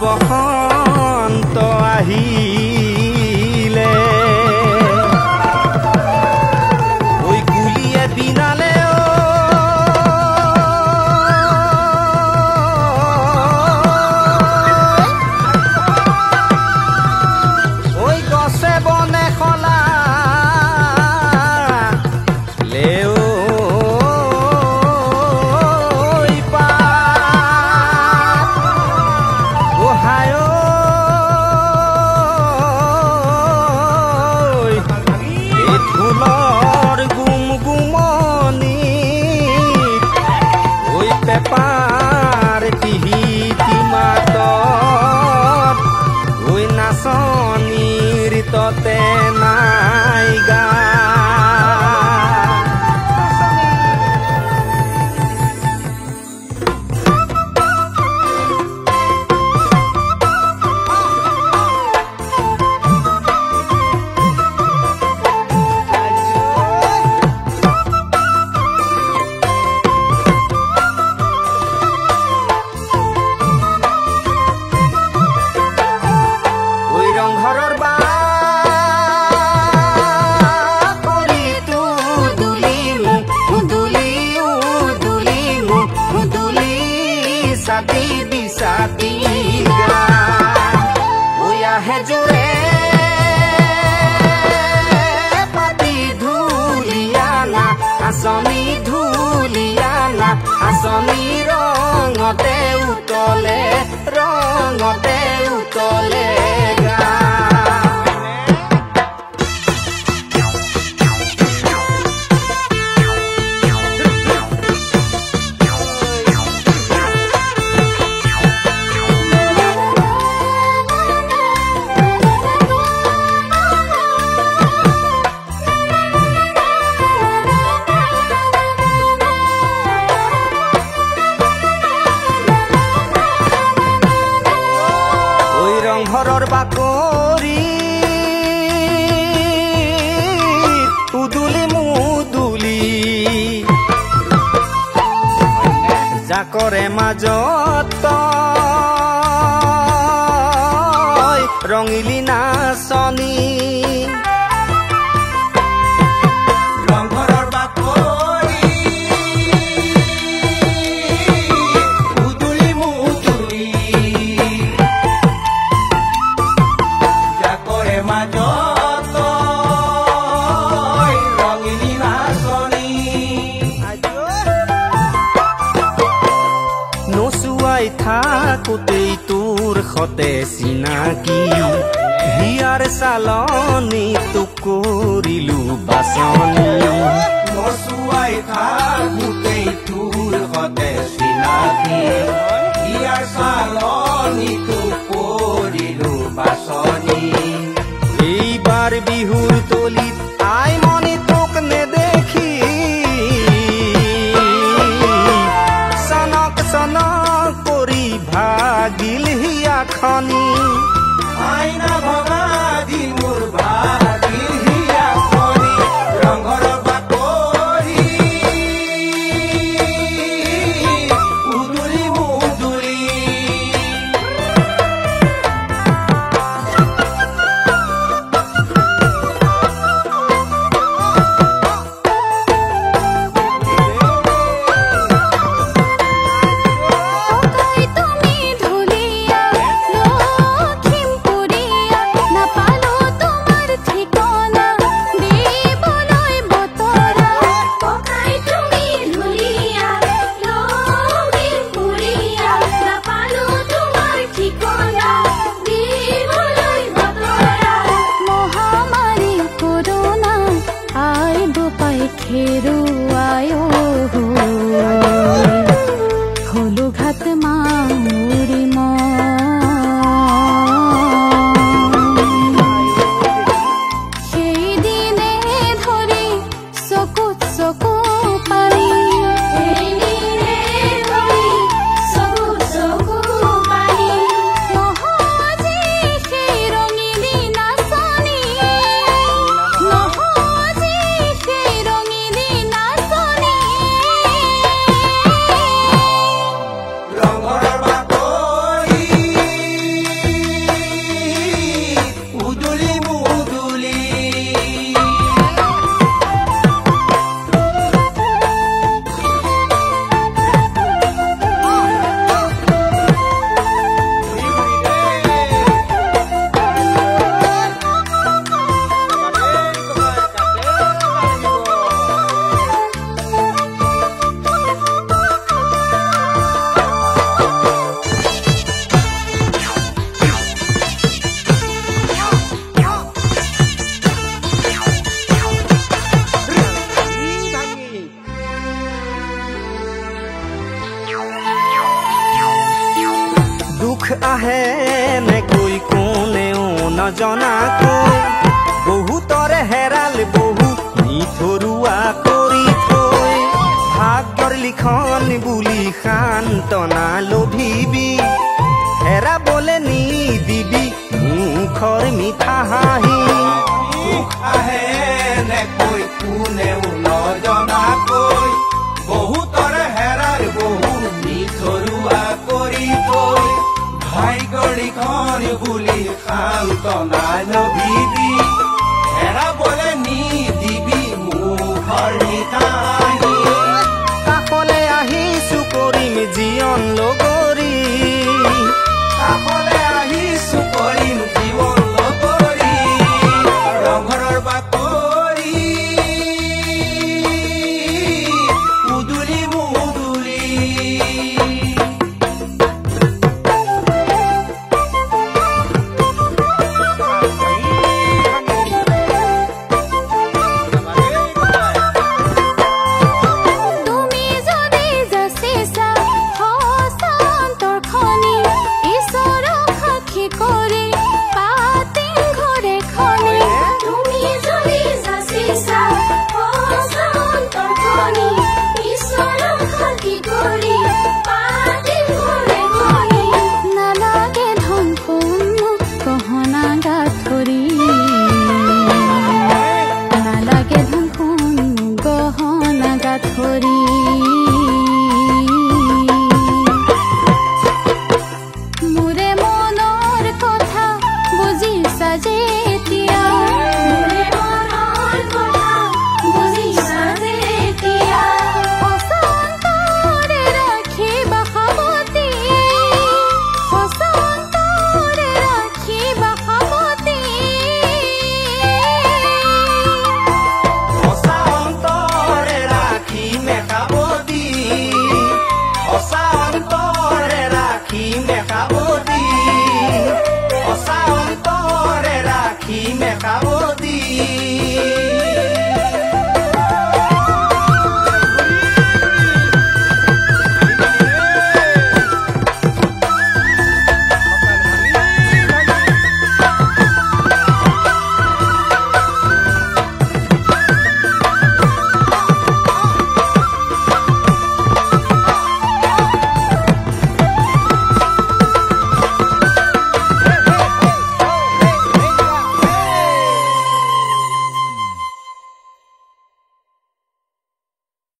বসন্ত আহিলে ঐ কুলিয়ে বিনালে ঐ গছে বনে সলা লেও ফুলৰ গুমগুমনি ঐ পেপাৰ টিহিটি মাতত ঐ নাচনীৰ ততে নাই গা। ৰংঘৰৰ বাকৰিটো দুলি দুলি দুলি দুলি চাতি বিচাতি আহে জোৰে পাতি ধুলিয়ানা আচনি ধুলিয়ানা আচনি ৰঙতে উতলে ৰঙতে উতলে গা। ৰংঘৰৰ বাকৰি উদুলি মুদুলি জাকৰে মাজত ৰঙিলী নাচনী ৰংঘৰৰ বাকৰি উদুলি মুদুলি জাকৰে মাজত ৰঙিলী নাচনী। নচুৱাই থাকোতেই তোৰ সতে চিনাকি হিয়াৰ চালনী তোক কৰিলো বাচনি। নচুৱাই থাকোতেই তোৰ সতে চিনাকি হিয়াৰ চালনী তোক কৰিলো বাচনি। এইবাৰ বিহুৰ তলিত আইমণি তোক নেদেখি চনক চনক কৰি ভাগিল হিয়াখনি। আইনা ভগা দি মোৰ ভাগিল হিয়াখনি। ৰংঘৰৰ বাকৰি উদুলি মুদুলি ককাই তুমি ধুলীয়া লখিমপুৰীয়া নাপালো সুখ আহে এনেকৈ কোনেও নজনাকৈ, বহুতৰে হেৰাল বহু নিথৰুৱা কৰি থৈ। ভাগ্যৰ লিখন বুলি সান্তনা লভিবি, হেৰাবলে নিদিবি মুখৰ মিঠা হাঁহি। সুখ আহে এনেকৈ কোনেও নজনাকৈ, বহুতৰে হেৰাল বহু নিথৰুৱা কৰি থৈ। ভাগ্যৰ লিখন বুলি সান্তনা লভিবি, হেৰাবলে নিদিবি মুখৰ মিঠা হাঁহি। কাষলে আহিছো কৰিম জীয়ন লগৰীয়া।